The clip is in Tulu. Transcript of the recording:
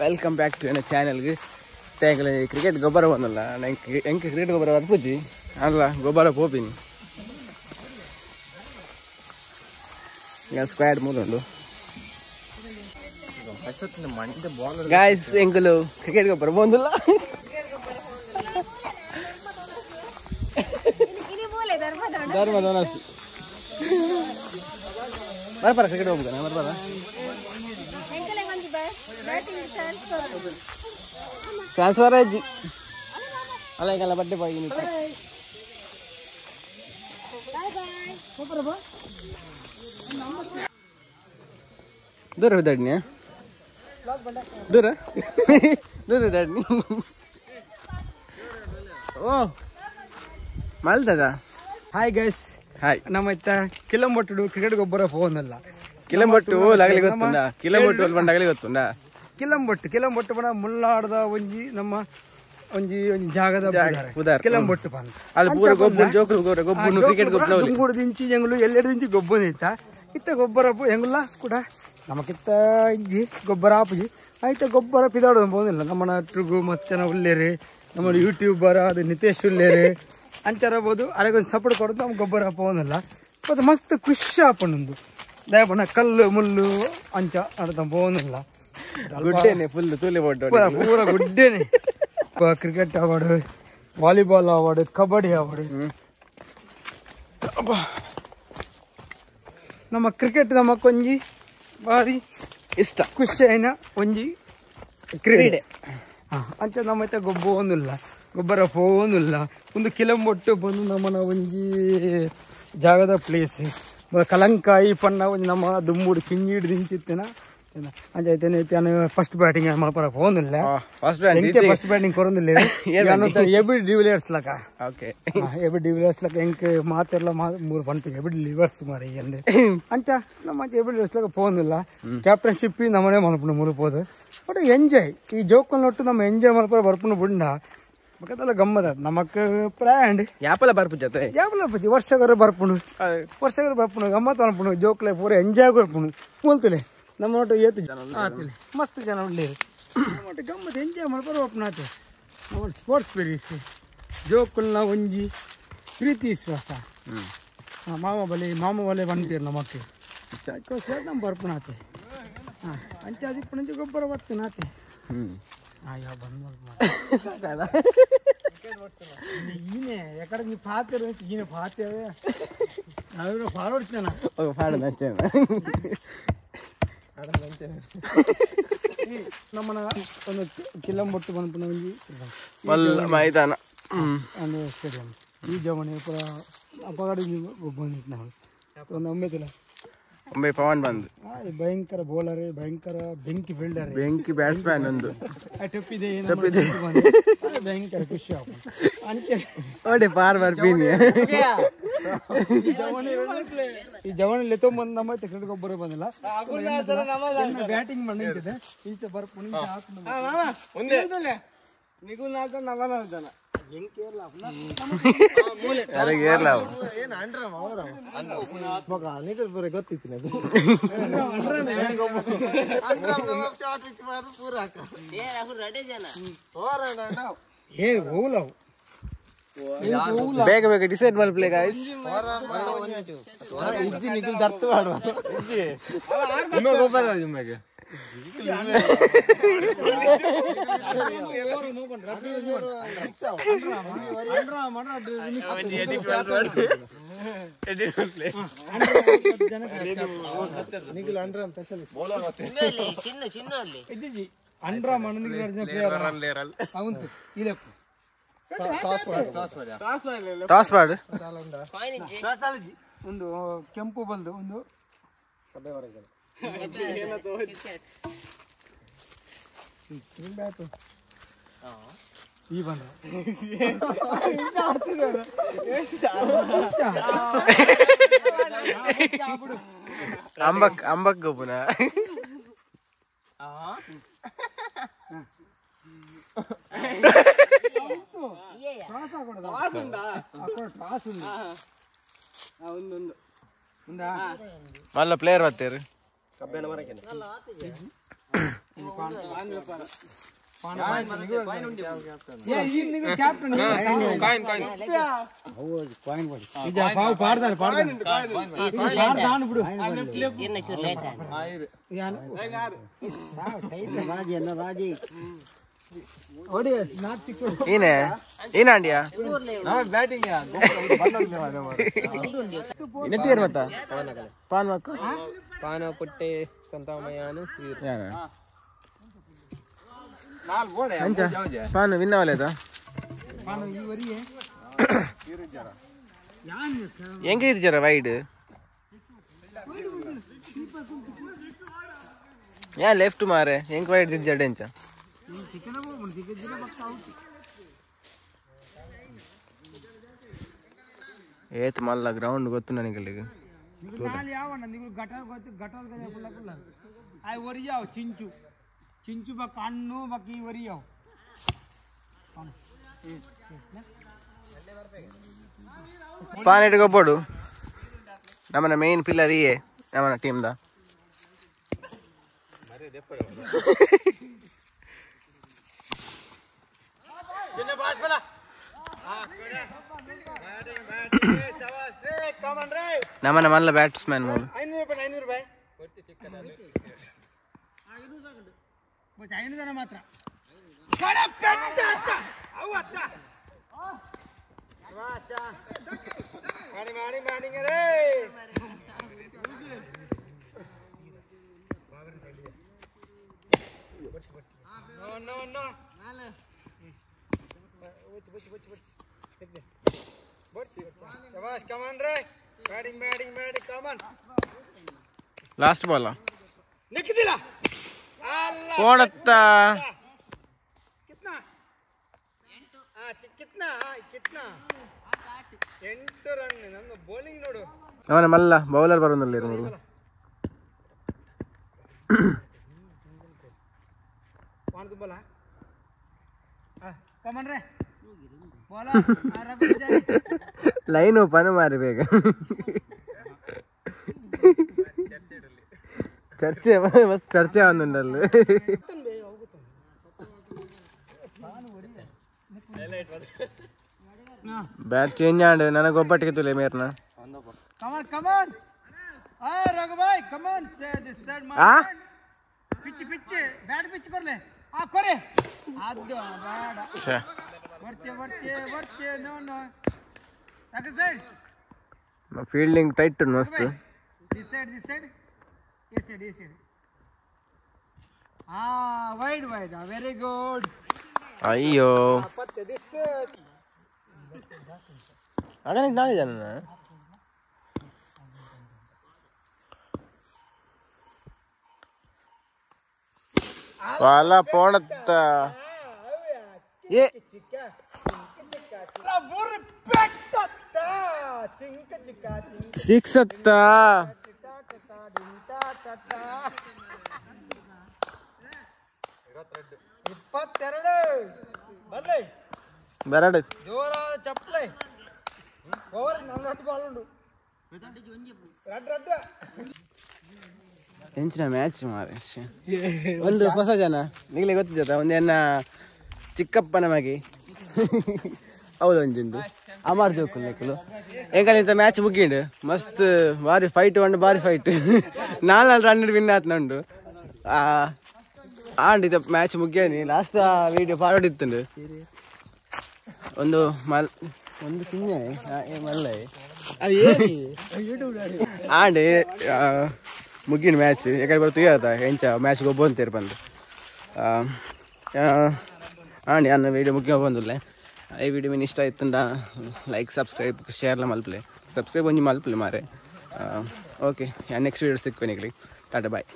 Welcome back to ಎನ್ನ ಚಾನೆಲ್ಗೆ. Thank cricket ಗೊಬ್ಬರ ಬಂದಲ್ಲ, ನಂಗೆ ಎಂಕ್ ಕ್ರಿಕೆಟ್ ಗೊಬ್ಬರ ಬರ್ಪುಜಿ ಅಲ್ಲ, ಗೊಬ್ಬರ ಪೋಪಿನಿ. ಸ್ಕ್ವಾಡ್ ಮೂಲುಂಡು ಗಾಯ್ಸ್. ಎಂಕುಲು ಕ್ರಿಕೆಟ್ ಗೊಬ್ಬರ ಬಂದಿಲ್ಲ. ಧರ್ಮದ ಬರ್ಪಾರ ಕ್ರಿಕೆಟ್ ಹೋಗ್ಬೋದ ಬರ್ಪಾರ. ಟ್ರಾನ್ಸ್ಫರ್ ಆಯ್ತು ಅಲ್ಲ, ಈಗಲ್ಲ ಬಡ್ಡೆ ಬಾಯಿ. ದೂರ ದಾಡ್ನಿ, ದೂರ ದೂರ ದಾಡ್ನಿ. ಓ ಮಲ್ದದ. Hi guys. ಹಾಯ್. ನಮ್ಮ ಇತ್ತ ಕಿಲಂಬೊಟ್ಟು ಕ್ರಿಕೆಟ್ ಗೊಬ್ಬರ ಫೋನ್ ಅಲ್ಲ. ಕಿಲಂಬೊಟ್ಟು ಆಗಲಿ ಗೊತ್ತುಂಡ, ಕಿಲಂಬೊಟ್ಟು ಬಂಡಾಗಲಿ ಗೊತ್ತುಂಡ. ಕಿಲಂಬೊಟ್ಟು ಕಿಲಂಬೊಟ್ಟು ಬಣ ಮುಲ್ಲಾಡದ ಒಂಜಿ ನಮ್ಮ ಒಂಜಿ ಒಂಜಿ ಜಾಗದ ಕಿಲಂಬೊಟ್ಟು ಬಂದ ಅಲ್ಲಿ ಪೂರ ಗೊಬ್ಬರ ಜೋಕುಲು ಗೊಬ್ಬರ ಕ್ರಿಕೆಟ್ ಗೊಬ್ಬರ ದಿಂಚಿ ಜಂಗುಲು ಎಲ್ಲೆಡೆ ದಿಂಚಿ ಗೊಬ್ಬರ ಇತ್ತ ಇತ್ತ ಗೊಬ್ಬರ ಹೆಂಗುಲ್ಲ ಕೂಡ ನಮಕಿತ್ತ ಇಜ್ಜಿ ಗೊಬ್ಬರ ಆಪುಜಿ ಆಯ್ತ ಗೊಬ್ಬರ ಪಿದಾಡೋದು ಬೋದಿಲ್ಲ. ನಮ್ಮನ ಟ್ರುಗು ಮತ್ತೆ ನಾವು ಉಲ್ಲೇರಿ, ನಮ್ಮ ಯೂಟ್ಯೂಬರ್ ಅದು ನಿತೇಶ್ ಉಲ್ಲೇರಿ ಅಂಚರಬೋದು. ಅರೆಗೊಂದು ಸಪೋರ್ಟ್ ಕೊಡೋದು ನಮ್ಮ ಗೊಬ್ಬರ ಪೋನಲ್ಲ. ಮತ್ತು ಮಸ್ತ್ ಖುಷಿ ಆಪಣ್ಣೊಂದು ದಯಪಣ್ಣ ಕಲ್ಲು ಮುಳ್ಳು ಅಂಚ ಆಡ್ತಾ ಪೋನಿಲ್ಲ. ಗುಡ್ಡೇನೆ ಫುಲ್ ತೂಲೆ ಪೂರ ಗುಡ್ಡೇನೆ. ಕ್ರಿಕೆಟ್ ಆವಾಡು, ವಾಲಿಬಾಲ್ ಆವಾಡು, ಕಬಡ್ಡಿ ಆವಾಡು. ನಮ್ಮ ಕ್ರಿಕೆಟ್ ನಮ್ಮ ಕೊಂಜಿ ಭಾರಿ ಇಷ್ಟ, ಖುಷಿ అయిన ಒಂಜಿ ಕ್ರೀಡೆ. ಅಂಚ ನಮ್ಮ ಗೊಬ್ಬ ಒಂದಿಲ್ಲ, ಗೊಬ್ಬರ ಪೋನಿಲ್ಲ. ಒಂದು ಕಿಲಂಬೊಟ್ಟು ಬಂದು ನಮ್ಮನ ಒಂಜಿ ಜಾಗದ ಪ್ಲೇಸ್ ಕಲಂಕಾಯಿ ಪಣ್ಣ ಒಂಜಿ ನಮ್ಮ ದುಮ್ಮುಡು ಕಿಂಗಿಡು ದಿಂಚಿತ್ತಿನ ಅಂಚ ಐತೇನೆ. ಫಸ್ಟ್ ಬ್ಯಾಟಿಂಗ್ ಮಲ್ಪರ ಪೋನಿಲ್ಲ, ಫಸ್ಟ್ ಬ್ಯಾಟಿಂಗ್ ಕೊರೊಂದಿಲ್ಲ. ಎಬಿ ಡಿವಿಲಿಯರ್ಸ್ ಲಕ, ಎಬಿ ಡಿವಿಲಿಯರ್ಸ್ ಲಕ ಎಂಕ್ ಮಾತೆರ್ಲ ಮೂರು ಪಂಪ ಎಬಿ ಲಿವರ್ಸ್ ಮಾರಿ ಅಂದ್ರೆ ಅಂಚ ನಮ್ಮ ಎಬಿ ಡಿವಿಲಿಯರ್ಸ್ ಲಕ ಪೋನಿಲ್ಲ. ಕ್ಯಾಪ್ಟನ್ಶಿಪ್ ನಮ್ಮನೆ ಮಲ್ಪುಂಡು ಮೂರು ಪೋದು. ಬಟ್ ಎಂಜಾಯ್ ಈ ಜೋಕಲ್ ನೊಟ್ಟು ನಮ್ಮ ಎಂಜಾಯ್ ಮಲ್ಪರ ಬರ್ಪುಂಡು ಬುಂಡ ಬಕದಲ್ಲ ಗಮ್ಮದ ನಮಕ್ ಪ್ರಾಂಡ್ ಯಾಪಲ ಬರ್ಪು ಜೊತೆ ಯಾಪಲ ಬರ್ಪುಜಿ. ವರ್ಷಗರ ಬರ್ಪುಂಡು, ವರ್ಷಗರ ಬರ್ಪುಂಡು, ಗಮ್ಮತ್ ಮಲ್ಪುಂಡು. ಜೋಕ್ಲೆ ಪೂರ ಎಂಜಾಯ್ ಬರ್ಪುಂಡು ಮೂಲ್ತಲೆ ನಮ್ಮ ಒಟ್ಟು ಏತು ಜನ ಆತಿಲ್ಲ, ಮಸ್ತ್ ಜನ ಉಳ್ಳೇರು. ನಮ್ಮ ಒಟ್ಟು ಗಮ್ಮತ್ ಎಂಜಾಯ್ ಮಲ್ಪರ ಬರ್ಪುಂಡು ಆತೆ. ನಮ್ಮ ಸ್ಪೋರ್ಟ್ಸ್ ಸ್ಪಿರಿಟ್ಸ್ ಜೋಕುಲ್ನ ಒಂಜಿ ಪ್ರೀತಿ ವಿಶ್ವಾಸ. ಮಾಮ ಬಲೆ ಮಾಮ ಬಲೆ ಬಂತೀರು ನಮಕ್ ಅದಕ್ಕೋಸ್ಕರ ನಮ್ಮ ಬರ್ಪುಣಾತೆ. ಹಾಂ ಅಂಚೆ ಅದಕ್ಕೆ ಗೊಬ್ಬರ ಬರ್ತೀನಾತೆ. ಅಯ್ಯೋ ಬಂದ್ ಈನೆ ಎಕಡೆ ನೀ ಪಾತೆ ಈನೆ ಪಾತೆ ನಾವಿರೋ ಫಾರ್ವರ್ಡ್ ನಮ್ಮನ ಒಂದು ಕಿಲಂಬೊಟ್ಟು ಬಂದ್ಪುನ ಒಂಜಿ ಮೈದಾನ ಒಂದು ಸ್ಟೇಡಿಯಂ. ಈ ಜವನೆ ಪೂರ ಅಪಗಡೆ ಬಂದಿತ್ತು ನಾವು ಒಂದು ಒಮ್ಮೆತಿಲ್ಲ ಒಮ್ಮೆ ಪವನ್ ಬಂದು ಭಯಂಕರ ಬೌಲರ್, ಭಯಂಕರ ಬೆಂಕಿ ಫೀಲ್ಡರ್, ಬೆಂಕಿ ಬ್ಯಾಟ್ಸ್ಮ್ಯಾನ್ ಒಂದು ಟೊಪ್ಪಿದೆ ಭಯಂಕರ ಖುಷಿ ಅಂಚೆ ಓಡೆ ಪಾರ್ ಬರ್ತೀನಿ. ಈ ಜವಣಿ ಲೆತ್ತೊಂಬಂದು ನಮ್ಮ ಕ್ರಿಕೆಟ್ ಗೊಬ್ಬರ ಬಂದಿಲ್ಲ. ಬ್ಯಾಟಿಂಗ್ ಮಾಡಿ ನಿಂತಿದೆ ಈಚೆ ಬರ್ಪುಂಡು. ಬೇಗ ಬೇಗ ಡಿಸೈಡ್ ಮಲ್ಪ್ಲೆ ಗಾಯ್ಸ್. ಟಾಸ್ ಮಾಡು ಒಂದು ಕೆಂಪು ಬಲ್ದು ಒಂದು ಈ ಬಂದ ಅಂಬಕ್ ಅಂಬಕ್ ಗೊಬ್ಬನ ಮಲ್ಲ ಪ್ಲೇಯರ್ ಬರ್ತೀರಿ. ಪಾನ ಪುಟ್ಟೆ ಸಂತಾಮಯಾನು ಪಾನು ವಿನ್ ಅವಲೇದ ಹೆಂಗೆ ಇದ್ದಾರ ವೈಡ್ ಯಾ ಲೆಫ್ಟ್ ಮಾರೆ ಹೆಂಗ್ ವೈಡ್ ಇದ್ದಾಡೆ ಎಂಚ ಏತ್ ಮಲ್ಲ ಗ್ರೌಂಡ್ ಗೊತ್ತು ನನಗೆ ಅಲ್ಲಿಗೆ ಚಿಂಚು ಚಿಂಚು ಬಕ್ಕ ಹಣ್ಣು ಬಕ್ಕ ಈ ಒರಿಯಾವು ಪಾನೆಟ್ ಗೊಬ್ಬಡು ನಮ್ಮನ ಮೇನ್ ಪಿಲ್ಲರ್ ಇಯೇ ನಮ್ಮನ ಟೀಮ್ the ನಮ್ಮನ ಮಲ್ಲ ಬ್ಯಾಟ್ಸ್ಮ್ಯಾನ್ ಮೂಲು 500 ರೂಪಾಯಿ 500 ಜನ ಮಾತ್ರ ಲಾಸ್ಟ್ ಬಾಲ್ ಕೋಣತ್ತ ಅವನ ಮಲ್ಲ ಬೌಲರ್ ಬರೋದಿಲ್ಲ ಇರೋರು ಲೈನ್ ಓಪನ್ ಮಾರಿ ಬೇಗ ಚರ್ಚೆ ಮಸ್ತ್ ಚರ್ಚೆ ಒಂದುಂಡಲ್ಲಿ ಬ್ಯಾಟ್ ಚೇಂಜ್ ಆಂಡ್ ನನಗೆ ಒಬ್ಬಟ್ಟಿಗೆ ತುಲೆ ಮೇರ್ನ come on come on ಆ ರಘುಭಾಯ್ ಕಮಾನ್ ಸೈಡ್ ಆ pitch pitch bat pitch ಕೊರ್ಲೆ ಆ ಕೊರೆ ಅದು ಬೇಡ ಛೆ ಬರ್ತೆ ಬರ್ತೆ ಬರ್ತೆ no no Raghu side fielding tight ಮಸ್ತ್ this side this side ಈ ಸೈಡ್ ಈ ಸೈಡ್ ಆ wide wide very good ಅಯ್ಯೋ ಪತ್ತೆ this ಅಗನ ನಾಳೆ ಜನ ವಾಲ ಪೋಣತ್ತ ಏ ಸಿಕ್ಸ್ ಅತ್ತ 22 ಬರ್ಲಿ ಬರಡು ಜೋರಾದ ಚಪ್ಪಲೆ ಓವರ್ 48 ಬಾಲ್ ಉಂಡು ರಡ್ ರಡ್ ಎಂಚಿನ ಮ್ಯಾಚ್ ಮಾರೆ ಒಂದು ಹೊಸ ಜನ ನಿಗಲೇ ಗೊತ್ತಿದ್ದ ಒಂದು ಎನ್ನ ಚಿಕ್ಕಪ್ಪನ ಮಗಿ ಹೌದು ಒಂಜಿಂದು ಅಮಾರ್ ಜೋಕುಲ್ ನೆಕ್ಕಲು ಎಂಕಲಿಂತ ಮ್ಯಾಚ್ ಮುಗಿಂಡು ಮಸ್ತ್ ಬಾರಿ ಫೈಟ್ ಉಂಡು ಬಾರಿ ಫೈಟ್ ನಾಲ್ಕು ರನ್ ವಿನ್ ಆತ್ ನಂಡು ಆಂಡ್ ಇದು ಮ್ಯಾಚ್ ಮುಗಿಯನಿ last video forward ಇತ್ತುಂಡು ಒಂದು ಮಲ್ ಒಂದು ಕಿನ್ನೆ ಮಲ್ಲ ಆಂಡ್ ಮುಗಿನ ಮ್ಯಾಚ್ ಯಾಕಂದ್ರೆ ಬರ್ತೀವಿ ಎಂಚ ಮ್ಯಾಚ್ ಗೊಬ್ಬ ಅಂತೀರಿ ಬಂದು ಆಂಡ್ ಅನ್ನ ವೀಡಿಯೋ ಮುಖ್ಯ ಬಂದಿಲ್ಲ ಈ ವಿಡಿಯೋ ಮೀನು ಇಷ್ಟ ಆಯ್ತಂಡ ಲೈಕ್ ಸಬ್ಸ್ಕ್ರೈಬ್ ಶೇರ್ಲ ಮಲ್ಪಲೆ ಸಬ್ಸ್ಕ್ರೈಬ್ ಒಂಜಿ ಮಲ್ಪಲೆ ಮಾರೆ okay next video ಸಿಕ್ಕು ನಿಗಲಿ ಟಾಟಾ ಬಾಯ್.